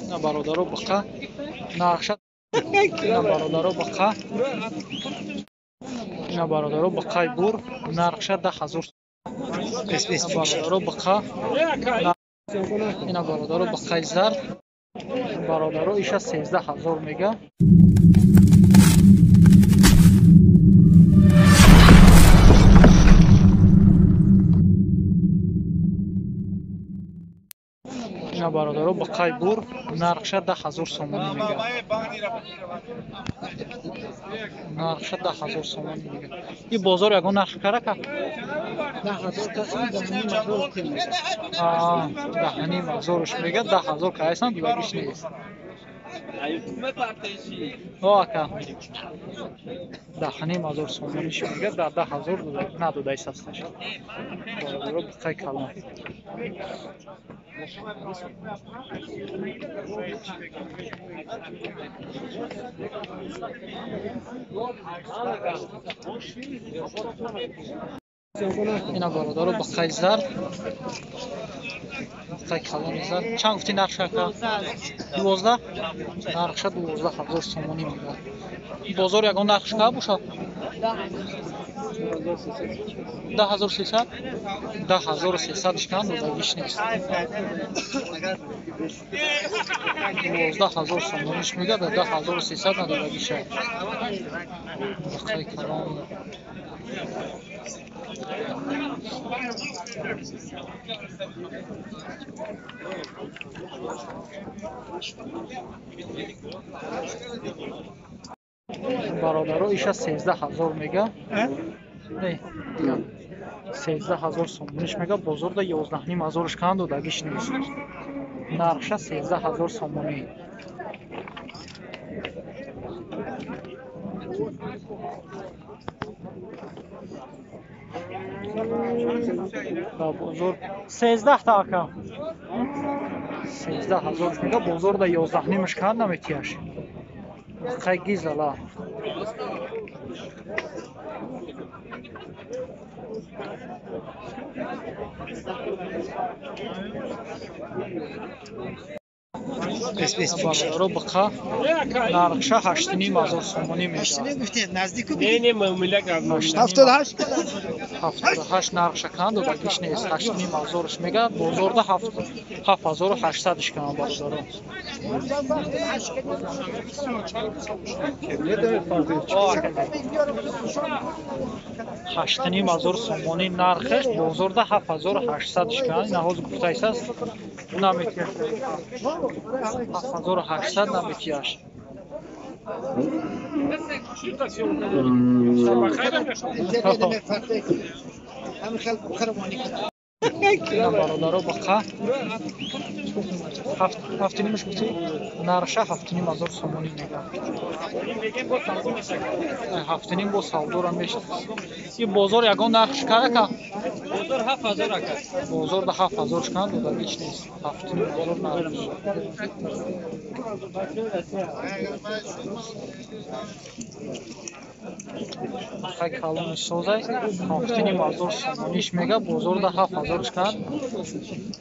На бародаро бақа нархша. На бародаро бақа. На бародаро бақай бур нархша 10,000. Бародаро бақа. Ина бародаро бақай зар. Бародаро иша 13,000 мега. Ина бародаро бақай бур нархша 10,000 сомонӣ мега. Нархша 10,000 сомонӣ мега. И бозор ягон нарх карака? 10,000 каси 10,5 мега. 10,5 мега, 10,000 кайсан дигагиш нест. О ака. 10,5 сомониш мега, 10,000 надодай састаш. Бародаро бақай калон. Ина бародаро бақай зар. Бақай калони зар. Чанд гуфти нархша ака? 12? Нархша 12,000 сомонӣ мега. Бозор ягон нархш ка бошад? 10,300? 10,300 шкан додагиш нест. 12,000 сомониш мега, 10,300 надодагиша. Бақай калон. Бародаро иша 13,000 мега. Не, дигар 13,000 сомониш мега, бозорда 11,5 кан додагиш нест. Нархша 13,000 сомонӣ. Бозор 13 та ака. 13,000 мега, бозорда 11,5 кан наметияш. Қай гизала. Бародаро бақа нархша 8,5 сомонӣ мега. 78 нархша кан додагиш нест. 8,5 мега, бозорда 7,800 кан бародаро. 8,5 сомонӣ нархаш, бозорда 7,800 кан. Ина ҳозир гуфтаисаст, наметияш. 7,800 наметияш. Бародаро бақа 7,5 гуфти? Нархша 7,5 сомонӣ мега. 7,5 бо савдора мешавад. И бозор ягон нархш карака? Бозор 7,000 ака. Бозорда 7,000 шкан додагиш нест. 7,5 нархш. Хай калони созай 7,5 сомониш мега, бозорда 7,000 шкан.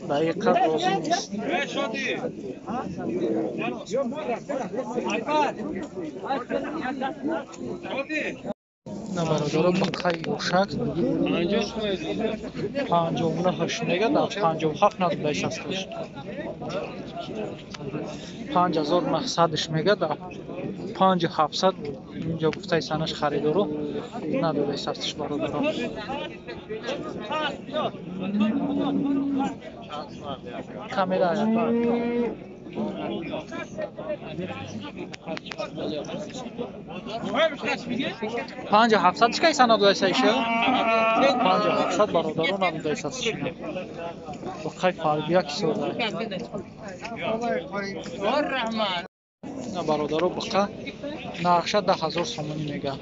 Дақиқа розӣ нест. На бародаро бақай ёшак 59 мега, дар 57 надодай састаш. 5900 мега, дар 5700 инҷо гуфтаи санаш харидоро надодай састаш бародаро. Камера 5700 чикай санадодай саиша? 5700 бародаро надодай састаш. Бақай фарбия кисода. На бародаро бақа нархша 10,000 сомонӣ мега.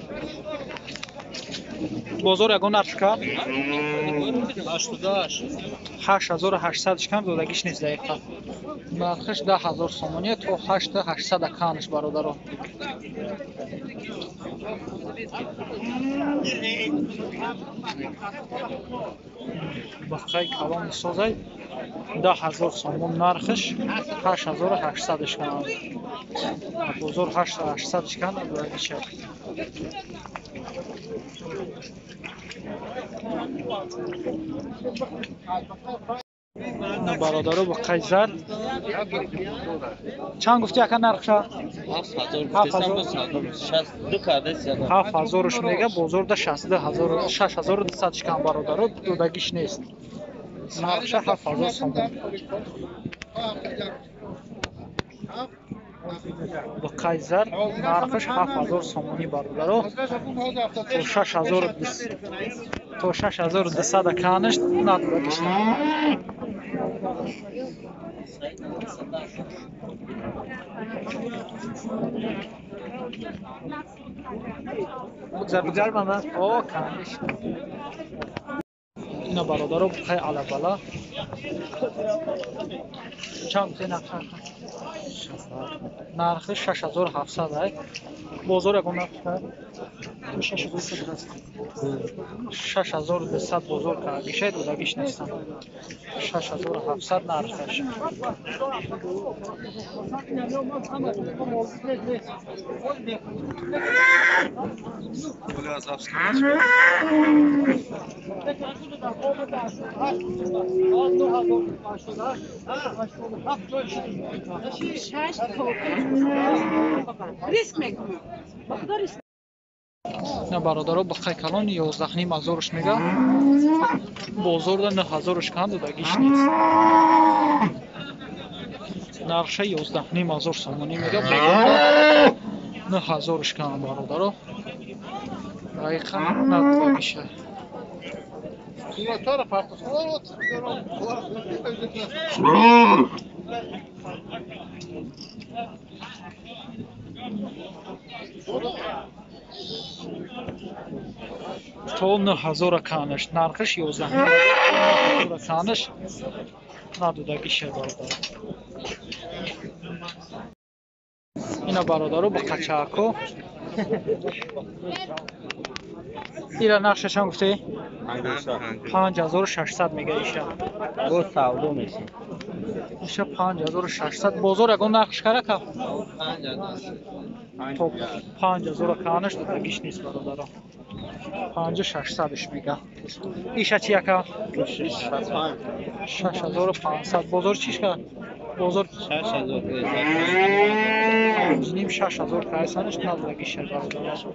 Бозор ягон нарх кард? 8,800 кам додагиш нест дақиқа. Нархаш 10,000 сомонӣ то 8,800 канаш бародаро. Бақаи калони созай 10 000 сомон нархш, 8800 кан. Бозор 8800 кан додагиша. Бародаро, бақаи зар чанд гуфти, ака, нархша? 7000-ш мега, бозорда 6200 шкан, бародаро, додагиш нест. Нархша 7000 сомон. Бақаи зар нархаш 7000 сомонӣ, бародаро, то 6200 канаш надодагиш. Бигзар мана. О, каниш. Ина, бародаро, бухай алабала. Чанд гуфти нархи? Нархи 6700 ай. Бозор ягон нарх кард? 6200 бозор кард. Гишай додагиш нестам. 6700 нархаш. Риск мекунам. Ба худо, риск. На, бародаро, бақай калон 11 500-ш мега, бозорда 9000-ш кан, додагиш нест. Нархша 11 500 сомонӣ мега, бозорда 9000-ш кан, бародаро, дақиқа надодагиша. То 9000 канаш, нархаш 11 500 канаш, надодагиша, бародаро. Ина, бародаро, ба қачаако. Ира нархша чанд гуфтӣ? 5600 мега иша. Бо савдо меши. Иша 5600. Бозор ягон нархш карака? То 5000 канаш, додагиш нест, бародаро. 5600-ш мега. Иша чи, ака? 6500. Бозор чиш кард? Бозор 5,5, 6000 кайсанаш, надодагиша, бародаро.